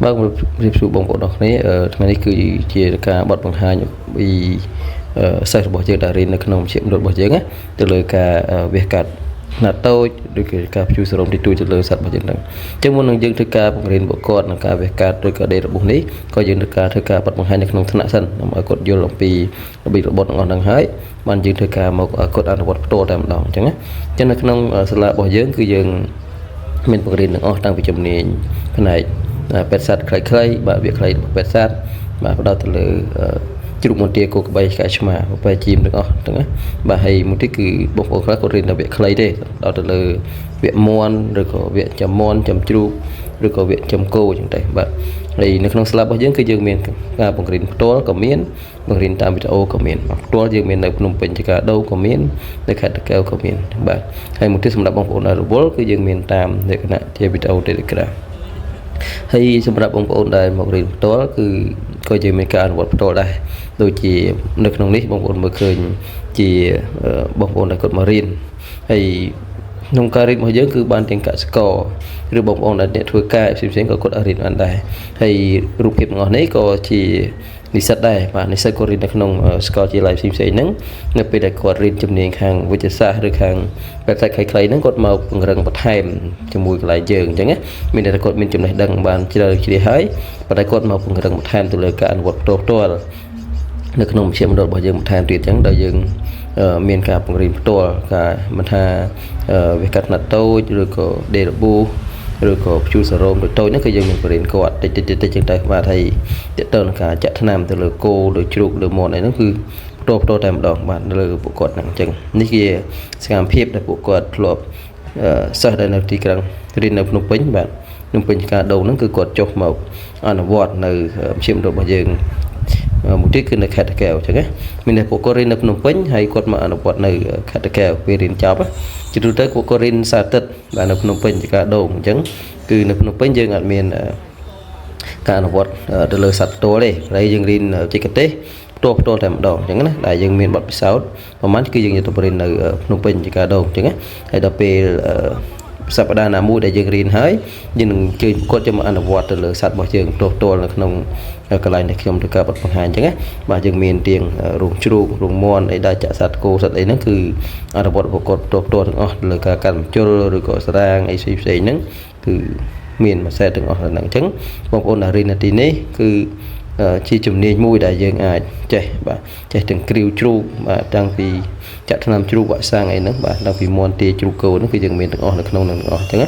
បាទជំរាបសួរបងប្អូនអរគ្នាថ្ងៃនេះគឺជាការបត់បង្ហាញពីសិស្សរបស់យើងដែលរៀននៅក្នុងវិជ្ជាមណ្ឌលរបស់យើងណាទៅលើការវះកាត់ខ្នាតតូចឬក៏ការព្យួរសរោមទីទួចទៅលើសត្វរបស់យើងហ្នឹងអញ្ចឹងមុននឹងយើងធ្វើការបង្រៀនពួកគាត់ក្នុងការវះកាត់ឬក៏ដេរបួសនេះក៏យើងធ្វើការធ្វើការបត់បង្ហាញនៅក្នុងថ្នាក់សិនដើម្បីឲ្យគាត់យល់អំពីរបៀបរបត់ទាំងអស់ហ្នឹងហើយបានយើងធ្វើការមកឲ្យគាត់អនុវត្តផ្ទាល់តែម្ដងអញ្ចឹងណាអញ្ចឹងនៅក្នុងសាលារបស់យើងគឺយើង មានបង្រៀនទាំងអស់តាំងពីជំនាញផ្នែកពេទ្យសត្វខ្លីៗបាទវាខ្លីរបស់ពេទ្យសត្វបាទផ្ដោតទៅលើជ្រូកមន្ទាគោក្បីឆ្កែឆ្មាប្រភេទជីមទាំងអស់ទាំងណាបាទហើយមួយទៀតគឺបងប្អូនខ្លះគាត់រៀនតែវគ្គខ្លីទេផ្ដោតទៅលើវគ្គមន់ឬក៏វគ្គចំមន់ចំជ្រូកឬក៏វគ្គចំគោអញ្ចឹងទៅបាទហើយនៅក្នុងស្លាប់របស់យើងគឺយើងមានការបង្រៀនផ្ទាល់ក៏មានបង្រៀនតាមវីដេអូក៏មានបាទផ្ទាល់យើងមាននៅភ្នំពេញជាការដូក៏មាននៅខេត្តតាកែវក៏មានបាទហើយមួយទៀតសម្រាប់បងប្អូនដែលរវល់គឺយើងមានតាមលក្ខណៈជាវីដេអូ Telegram ហើយសម្រាប់បងប្អូនដែលមករៀនផ្ទាល់គឺក៏យើងមានការអនុវត្តផ្ទាល់ដែរដូចជានៅក្នុងនេះបងប្អូនមើលឃើញជាបងប្អូនដែលគាត់មករៀនហើយក្នុងការរៀនរបស់យើងគឺបានទាំងកសិករឬបងប្អូនដែលអ្នកធ្វើការផ្សេងៗក៏គាត់អាចរៀនបានដែរហើយរូបភាពទាំងអស់នេះក៏ជានិស្សិតដែរបាទនិស្សិតគាត់រៀននៅក្នុងសាកលវិទ្យាល័យផ្សេងៗហ្នឹងនៅពេលដែលគាត់រៀនជំនាញខាងវិទ្យាសាស្ត្រឬខាងពេទ្យខ្លីៗហ្នឹងគាត់មកពង្រឹងបន្ថែមជាមួយកន្លែងយើងអញ្ចឹងណាមានន័យថាគាត់មានចំណេះដឹងបានជ្រៅជ្រះហើយប៉ុន្តែគាត់មកពង្រឹងបន្ថែមទៅលើការអនុវត្តផ្ទាល់ផ្ទាល់នៅក្នុងមជ្ឈមណ្ឌលរបស់យើងបន្ថែមទៀតអញ្ចឹងដែលយើងមានការពង្រៀនផ្ទាល់ការមិនថាវាកាត់ខ្នាតតូចឬក៏ដេរបួសឬក៏ព្យួរសរោមតូចៗហ្នឹងគឺយើងមានបរិញ្ញាគាត់តិចតិចតិចតិចចឹងទៅបាទហើយតទៅនឹងការចាក់ថ្នាំទៅលើគោលើជ្រូកលើមាន់អីហ្នឹងគឺផ្ទាល់ផ្ទាល់តែម្ដងបាទលើពួកគាត់ហ្នឹងអញ្ចឹងនេះជាសកម្មភាពដែលពួកគាត់ធ្លាប់សិស្សដែលនៅទីក្រុងរៀននៅភ្នំពេញបាទភ្នំពេញការដូងហ្នឹងគឺគាត់ចុះមកអនុវត្តនៅមជ្ឈមណ្ឌលរបស់យើងមួយទៀតគឺនៅខេត្តតាកែវអញ្ចឹងណាមានតែពួកគាត់រៀននៅភ្នំពេញហើយគាត់មកអនុវត្តនៅខេត្តតាកែវពេលរៀនចប់ជាទូទៅពួកគាត់រៀនសាទិតបាទនៅភ្នំពេញជាការដូងអញ្ចឹងគឺនៅភ្នំពេញយើងអត់មានការអនុវត្តទៅលើសត្វផ្ទាល់ទេហើយយើងរៀនបច្ចេកទេសផ្ទាល់ផ្ទាល់តែម្ដងអញ្ចឹងណាដែលយើងមានបទពិសោធន៍ប្រហែលគឺយើងយកទៅរៀននៅភ្នំពេញជាការដូងអញ្ចឹងណាហើយដល់ពេលសប្តាហ៍ណាមួយដែលយើងរៀនហើយយើងនឹងជើញគាត់จะមកអនុវត្តទៅលើសត្វរបស់យើងផ្ទាល់ផ្ទាល់នៅក្នុងកន្លែងដែលខ្ញុំធ្វើការបទបង្ហាញអញ្ចឹងណាបាទយើងមានទៀងរោងជ្រូករោងមាន់អីដែរចាក់សត្វគោសត្វអីហ្នឹងគឺអនុវត្តប្រកបផ្ទាល់ផ្ទាល់ទាំងអស់លើការកាន់បញ្ជុលឬក៏ស្រាងអីផ្សេងផ្សេងហ្នឹងគឺមានមួយសេតទាំងអស់ហ្នឹងអញ្ចឹងបងប្អូនដែលរៀននៅទីនេះគឺជាជំនាញមួយដែលយើងអាចចេះបាទចេះទាំងគ្រាវជ្រូកបាទតាំងពីចាក់ថ្នាំជ្រូកវ៉ាក់សាំងអីហ្នឹងបាទតាំងពីមាន់ទាជ្រូកគោហ្នឹងគឺយើងមានទាំងអស់នៅក្នុងហ្នឹងទាំងអស់អញ្ចឹងណា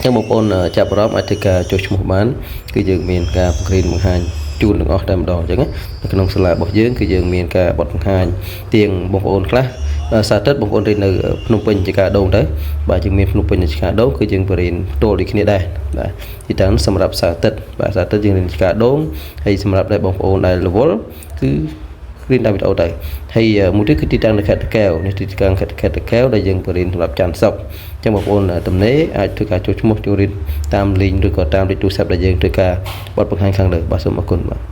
ចឹងបងប្អូនចាប់អារម្មណ៍អាចធ្វើការចុះឈ្មោះបានគឺយើងមានការបង្រៀនបង្ហាញជូនទាំងអស់តែម្ដងអញ្ចឹងណានៅក្នុងសាលារបស់យើងគឺយើងមានការបទបង្ហាញទៀងបងប្អូនខ្លះសាទិតបងប្អូនរៀននៅភ្នំពេញជាការដូងទៅបាទយើងមានភ្នំពេញជាការដូងគឺយើងបរៀនផ្ទាល់ដូចគ្នាដែរបាទទីតាំងសម្រាប់សាទិតបាទសាទិតយើងរៀនជាការដូងហើយសម្រាប់ដែលបងប្អូនដែលរវល់គឺរៀនតាមវីដេអូទៅហើយមួយទៀតគឺទីតាំងនៅខេត្តតាកែវនេះទីតាំងខេត្តខេត្តតាកែវដែលយើងបរៀនសម្រាប់ច័ន្ទសុក្រអញ្ចឹងបងប្អូនទំនេរអាចធ្វើការចូលឈ្មោះចូលរៀនតាមលីងឬក៏តាមលេខទូរស័ព្ទដែលយើងធ្វើការបទបង្ហាញខាងលើបាទសូមអរគុណបាទ។